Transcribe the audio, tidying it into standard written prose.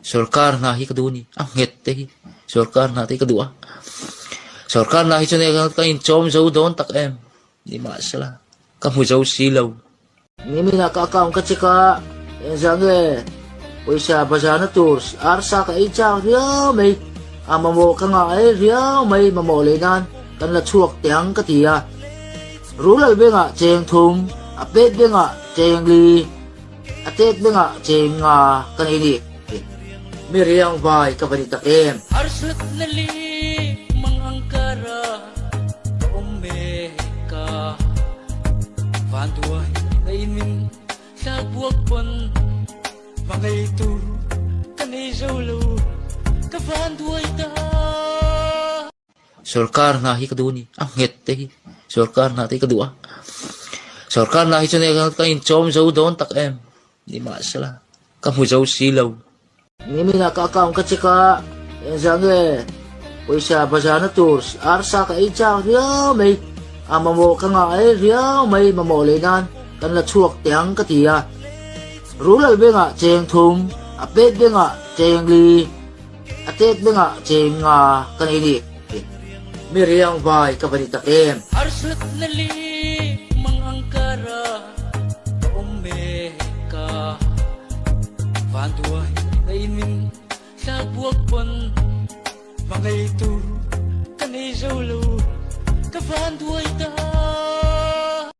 Sorkar hna hi ka duh a ni, a nghet te hi sorkar hna te hi ka duh a. Sorkar hna hi chuan ka inchawm zo dawn tak em nimahsela ka hmu zo si lo. Niminah ka account ka check a, engzah nge pawisa bazarna tur arsa ka ei chak riau mai, a mamawh ka ngah ei riau mai mamawh leh nan kan la chhuak teh ang ka ti a. Rulal bengah cheng thum, a pet bengah cheng li, a tet bengah cheng nga ka nei ni. Mi riang vai ka va ni tak em? Harsatna li mang angkara ka awm mek a, vanduai ngei min thlak buak pawn hmangaih tur ka nei zo lo, ka vanduai ta. Sorkar hna hi ka duh a ni, a nghet te hi sorkar hna te hi ka duh a. Sorkar hna hi chuan ka inchawm zo dawn tak em nimahsela ka hmu zo si lo. Niminah ka account ka check a, engzah nge pawisa bazarna tur arsa ka ei chak riau mai, a mamawh ka ngah ei riau mai mamawh leh nan kan la chhuak teh ang ka ti a. Rulal bengah cheng thum, a pet bengah cheng li, A tet bengah cheng nga ka nei ni. Mi riang vai ka va ni tak em? Harsatna li mang angkara ka awm mek a, vanduai ngei min thlak buak pawn hmangaih tur ka nei zo lo, ka vanduai ta.